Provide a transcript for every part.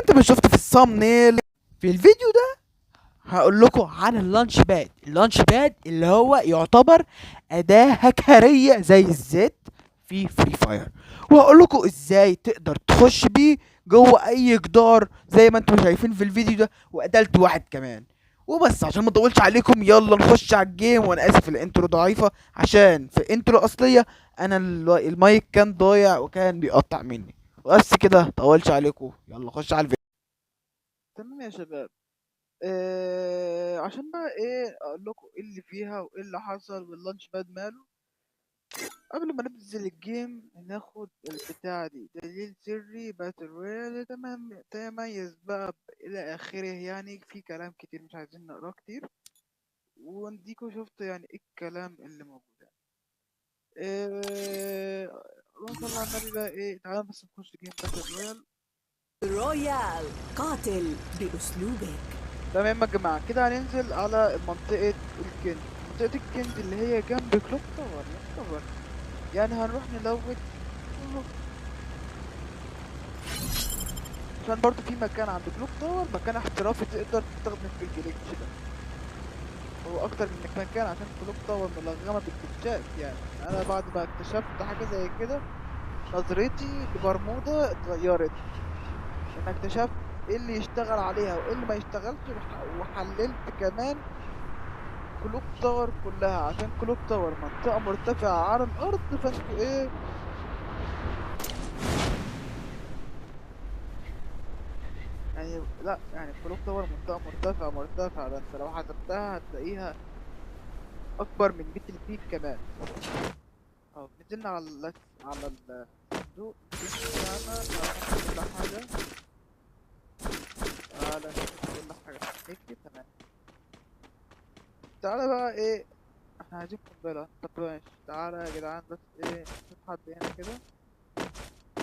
انت ما شفت في ال thumbnail في الفيديو ده هقول لكم عن ال launch pad. ال launch pad اللي هو يعتبر اداة هكرية زي الزيت في Free Fire، وهقول لكم ازاي تقدر تخش بيه جوه اي جدار زي ما انتم شايفين في الفيديو ده، وقتلت واحد كمان. وبس عشان ما اطولش عليكم يلا نخش على ال game. وانا اسف ال intro ضعيفة عشان في ال intro الاصلية انا المايك كان ضايع وكان بيقطع مني. وبس كده طولش عليكم، يلا خش على الفيديو. تمام يا شباب، عشان بقى ايه اقول لكم ايه اللي فيها وايه اللي حصل وال launch pad ماله. قبل ما ننزل ال game ناخد البتاعة دي، دليل سري battle royale، تمام، تميز بقى الى اخره، يعني في كلام كتير مش عايزين نقراه كتير، ونديكوا شفتوا يعني ايه الكلام اللي موجود يعني. اللهم صل على النبي بقى. ايه تعالى بس نخش game battle royale. royale قاتل بأسلوبك. تمام يا جماعة، كده هننزل على منطقة الكنز، منطقة الكنز اللي هي جنب Clock Tower يعتبر، يعني هنروح ن loot عشان برضو في مكان عند Clock Tower، مكان احترافي تقدر تستخدم في ال glitch ده، هو اكتر من مكان عشان Clock Tower ملغمة بال glitchات. يعني انا بعد ما اكتشفت حاجة زي كده نظرتي لبرمودا اتغيرت، انا اكتشفت ايه اللي يشتغل عليها وايه اللي ما يشتغلش، وحللت كمان Clock Tower كلها، عشان Clock Tower منطقة مرتفعة على الأرض، فانتوا ايه يعني، لا يعني Clock Tower منطقة مرتفعة مرتفعة، ده انت لو حسبتها هتلاقيها أكبر من بيت البيك كمان. اهو نزلنا على الصندوق بتاعنا، كل حاجة، تعالى نشوف كل حاجة نكتب. تمام، تعالى بقى ايه، احنا عايزين قنبلة. طب ماشي، تعالى يا جدعان بس ايه نشوف حد هنا كده،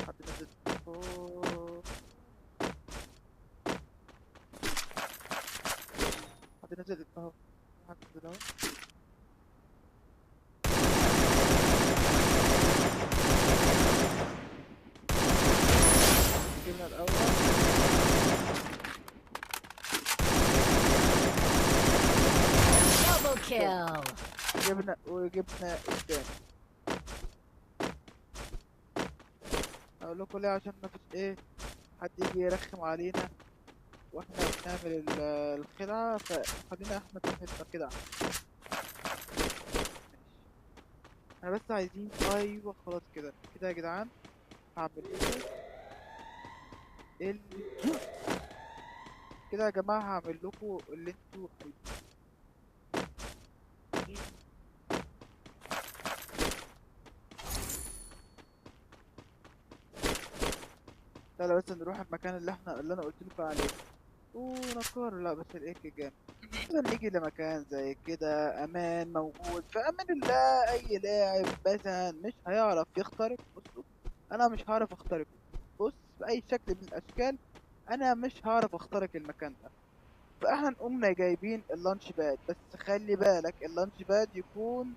حد نزل فوق، حد نزل اهو، حد نزل اهو. جبنا الأول. Double kill. جبنا وجبنا التاني. اقول لكم ليه، عشان ما فيش ايه حد يجي يرخم علينا واحنا بنعمل الخدعة، فخلينا احنا في كده. احنا بس عايزين، ايوه خلاص كده كده يا جدعان. هعمل ايه كده يا جماعة، هعمل لكم اللي انتوا عايزينه. لا لا بس نروح المكان اللي انا قلت لكم عليه. اوه نكار، لا بس الاك جامد. مثلا نيجي لمكان زي كده امان موجود في امان الله، اي لاعب مثلا مش هيعرف يخترق. بصوا انا مش هعرف اخترقه، بص باي شكل من الاشكال انا مش هعرف اخترق المكان ده. فاحنا نقوم جايبين ال launch pad، بس خلي بالك ال launch pad يكون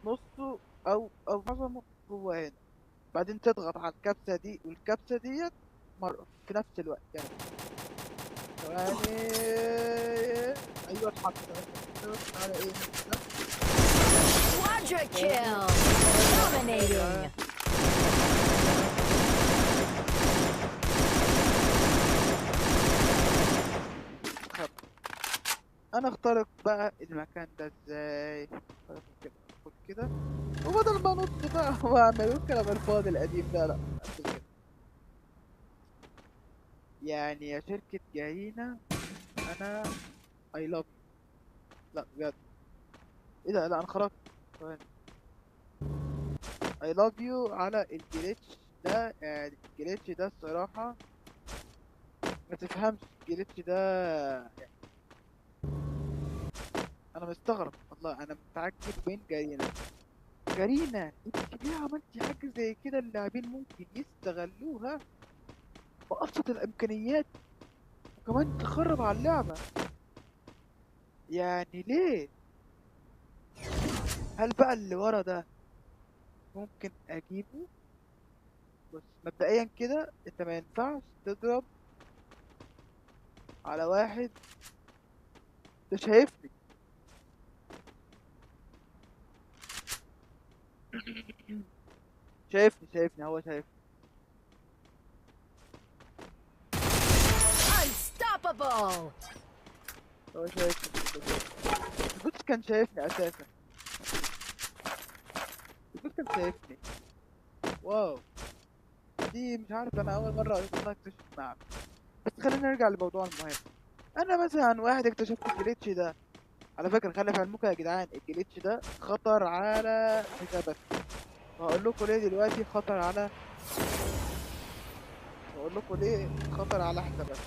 نصه او معظمه جوه هنا، بعدين تضغط على الكبسة دي والكبسة ديت مرة في نفس الوقت يعني. ثواني، ايوه اتحط. على ايه؟ Quadra kill. Dominating. انا اخترق بقى المكان ده ازاي؟ اخترق كده، ادخل كده، وبدل ما انط بقى واعمل الكلام الفاضي القديم ده، لا انزل كده. يعني يا شركة جاينا انا I love you. لا بجد ايه ده، لا انا خرجت. ثواني، I love you على ال glitch ده. يعني ال glitch ده الصراحة ما تفهمش ال glitch ده، يعني انا مستغرب والله، انا متعجب من Garena. Garena انت ليه عملتي حاجة زي كده؟ اللاعبين ممكن يستغلوها بأبسط الامكانيات وكمان تخرب على اللعبة، يعني ليه؟ هل بقى اللي ورا ده ممكن اجيبه؟ بص مبدئيا كده انت ما ينفعش تضرب على واحد. ده شايفني. شايفني هو شايفني. Unstoppable. هو شايفني. ال bot كان شايفني اساسا. ال bot كان شايفني. wow، دي مش عارف، انا اول مرة اصلا اكتشف معاك. بس خلينا نرجع للموضوع المهم. انا مثلا واحد اكتشفت ال glitch ده. على فكرة خلي في علمكم يا جدعان، ال glitch ده خطر على حسابك. وهقول لكم ليه دلوقتي خطر على، هقول لكم ليه خطر على حسابك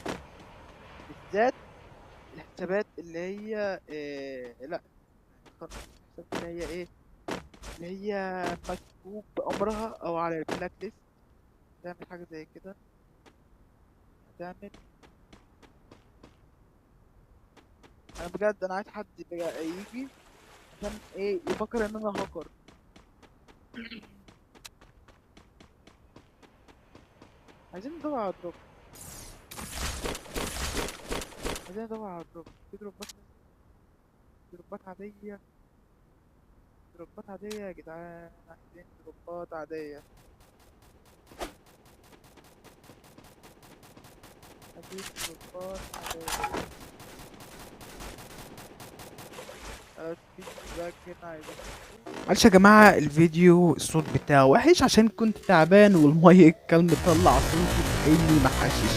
بالذات، الحسابات اللي هي إيه، لا الحسابات اللي هي ايه، اللي هي مشكوك بامرها او على ال blacklist. تعمل حاجة زي كده، هتعمل. انا بجد انا عايز حد يجي عشان ايه، يفكر ان انا هاكر. عايزين ندور على drop، عايزين ندور على drop. في دروبات، دروبات عادية، دروبات عادية يا جدعان، عايزين دروبات عادية. عايزين دروبات عادية. معلش يا جماعة الفيديو الصوت بتاعه وحش عشان كنت تعبان والمايك كان مطلع صوتي كأني محشش.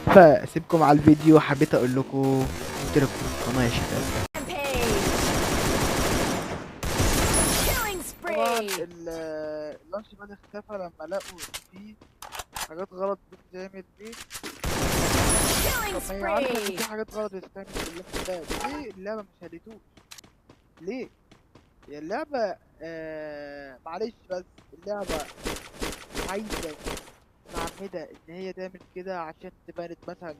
فسيبكم على الفيديو. حبيت اقول لكم اشتركوا في القناة يا شباب. طبعا ال launch pad اختفى لما لقوا فيه حاجات غلط بتتعمل فيه. طب ما هي عارفة ان في حاجات غلط بتتعمل في ال launch pad، ليه اللعبة مش هديتوش؟ ليه؟ يا اللعبة معلش، بس اللعبة عايزة متعمدة إن هي تعمل كده عشان تبان مثلا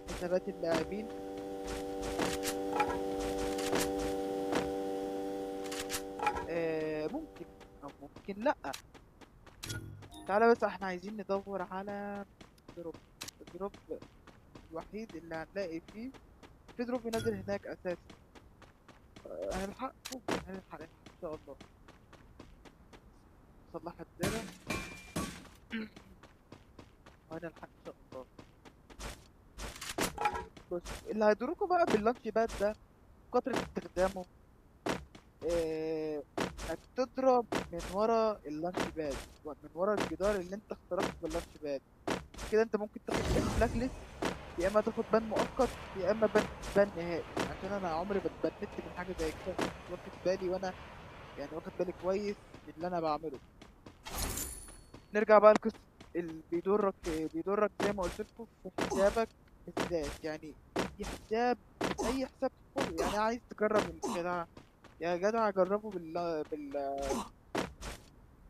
حسابات اللاعبين. ممكن أو ممكن لأ. تعالى بس احنا عايزين ندور على drop. ال drop الوحيد اللي هنلاقي فيه في drop نازل هناك أساسا. هنلحق، ممكن هنلحق ان شاء الله. نصلح الدرع وهنلحق ان شاء الله. بص اللي هيضركوا بقى بال launch pad ده كترة استخدامه، انك تضرب من ورا ال launch pad، من ورا الجدار اللي انت اخترقته بال launch pad. كده انت ممكن تاخد blacklist، يا اما تاخد ban مؤقت، يا اما ban نهائي. عشان انا عمري ما اتبنت من حاجة زي كده، كنت واخد بالي، وانا يعني واخد بالي كويس من اللي انا بعمله. نرجع بقى لقصة اللي بيضرك زي ما قلت لكم في حسابك بالذات. يعني اي حساب، اي حساب تدخله، يعني عايز تجرب الجدع يا جدع جربه بال بال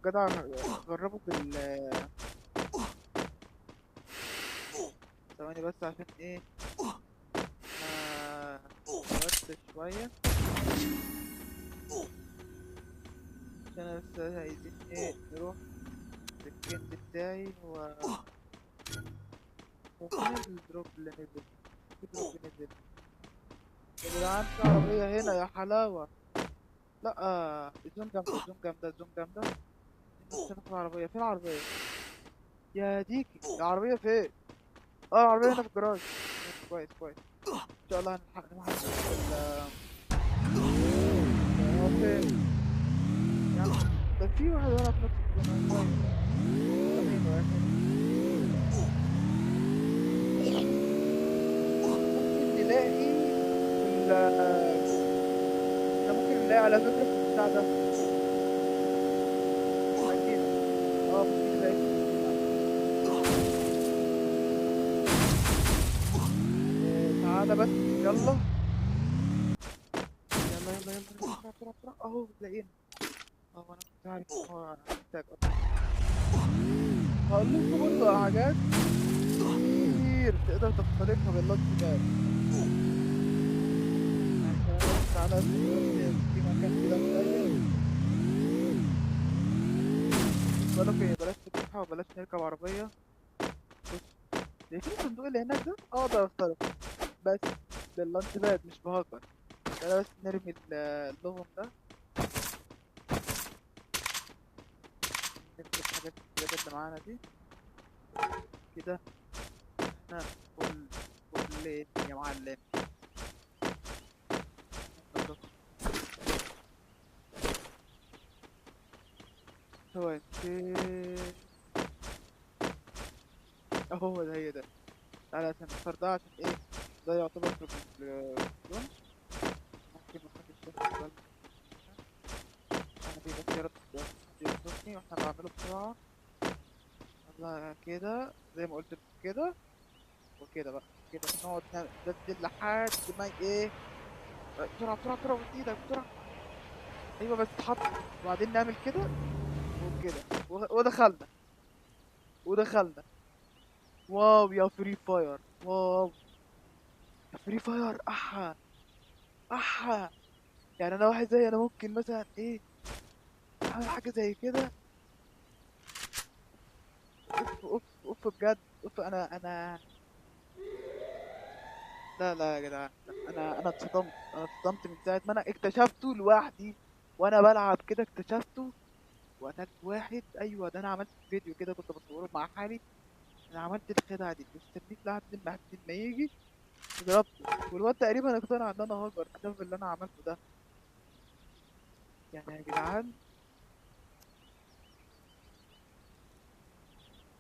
جدع جربه بال ثواني بس عشان ايه بس شوية، عشان بس عايزين ايه نروح للكنز بتاعي. هو فين ال drop اللي نزل؟ في drop نزل يا جدعان، في عربية هنا يا حلاوة. لا ال zone جامدة، ال zone جامدة، ال zone جامدة. نفسي ناخد العربية. فين العربية؟ يا ديكي العربية فين؟ العربية هنا في الجراج. كويس كويس، ان شاء الله هنلحق هو فين؟ يعني ده في واحد هنا في نفس الجراج. ممكن نلاقي احنا ممكن نلاقي على فكرة في البتاع ده أكيد. ممكن نلاقي في البتاع ده. تعالى بس، يلا يلا يلا يلا بسرعة بسرعة بسرعة. اهو لقينا. انا كنت عارف ان هو محتاج. هقول لكم برضه على حاجات كتير تقدر تخترقها بال launch pad. يعني تعالى في مكان كده قليل، بقولك ايه، بلاش تفتحها وبلاش نركب عربية. بص شايفين الصندوق اللي هناك ده؟ اقدر اخترقه بس بال launch pad مش بهاكر. تعالى بس نرمي اللغم ده، نكتب الحاجات الزيادة اللي معانا دي كده. احنا كل يا معلم. ثواني اهو ده، هي ده. تعالى عشان نختار ده، عشان ايه؟ ده يعتبر في الزون. ممكن محدش ياخد باله. انا في بس يا رب يوصفني واحنا بعمله بسرعة. يلا كده زي ما قلت كده وكده بقى كده، نقعد نبدل لحد ما ايه. بسرعة بسرعة بسرعة بايدك بسرعة. ايوه بس اتحط، وبعدين نعمل كده وكده ودخلنا ودخلنا. wow يا Free Fire، wow يا Free Fire. احا احا، يعني انا واحد زي انا ممكن مثلا ايه اعمل حاجة زي كده. اوف اوف اوف بجد اوف. انا لا لا يا جدعان، انا اتصدمت. انا اتصدمت من ساعة ما انا اكتشفته لوحدي وانا بلعب كده، اكتشفته وقتلت واحد. ايوه ده انا عملت فيديو كده كنت بصوره مع حالي، انا عملت الخدعه دي، استنيت لحد ما يجي وضربته، والواد تقريبا اقتنع ان انا هاجر بسبب اللي انا عملته ده. يعني يا جدعان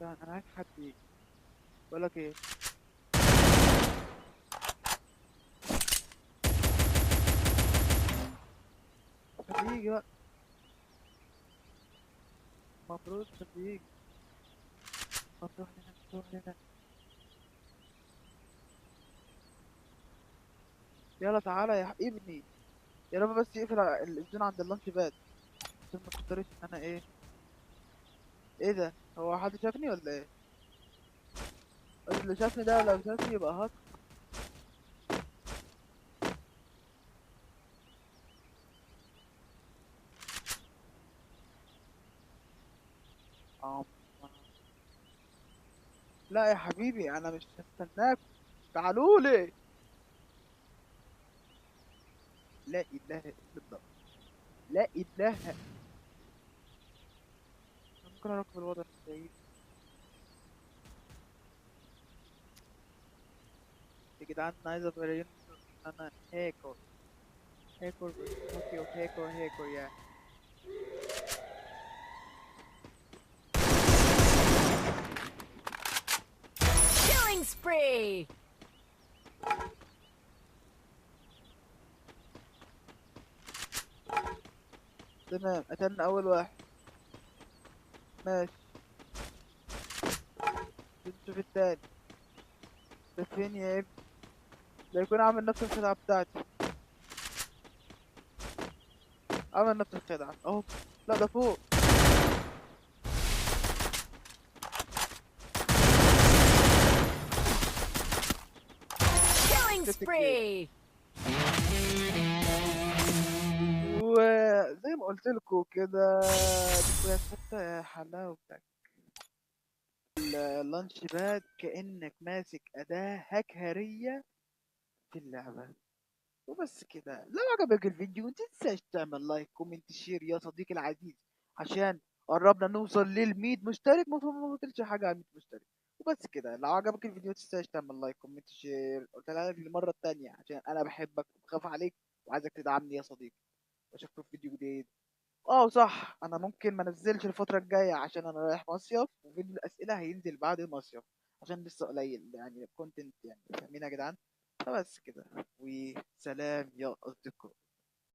انا عايز حد يجي. بقول لك ايه، حد يجي بقى، المفروض حد يجي. مفتوح هنا، مفتوح هنا. يلا تعالى يا ابني، يا رب بس يقفل ال zone عند ال launch pad عشان ما تضطرش ان انا ايه. ايه ده؟ هو حد شافني ولا ايه؟ اللي شافني ده لو شافني يبقى هاك. لا يا حبيبي انا مش هستناك، تعالولي. لا اله الا الله، لا اله. ممكن اراقب الوضع من بعيد يا جدعان. انا عايز ابين ان انا هاكر، هاكر okay hacker hacker يعني. Killing spree. تمام قتلنا اول واحد، ماشي. نشوف التاني ده فين يا ابني؟ ده يكون عامل نفس الخدعة بتاعتي، عمل نفس الخدعة اهو. لا ده فوق. Killing spree. وزي ما قلت لكم كده يا حلاوتك ال launch pad كأنك ماسك أداة هكرية في اللعبة. وبس كده. لو عجبك الفيديو متنساش تعمل like comment share يا صديقي العزيز، عشان قربنا نوصل لل100 مشترك. ما فاضلش حاجة على 100 مشترك. وبس كده. لو عجبك الفيديو متنساش تعمل like comment share. قلت لك للمرة التانية عشان أنا بحبك وبخاف عليك وعايزك تدعمني يا صديقي. واشوفكم في فيديو جديد. صح، انا ممكن ما انزلش الفترة الجاية عشان انا رايح مصيف، وفيديو الاسئلة هينزل بعد المصيف عشان لسه قليل يعني الكونتنت، يعني فاهمين يا جدعان؟ فبس كده، وسلام يا اصدقاء.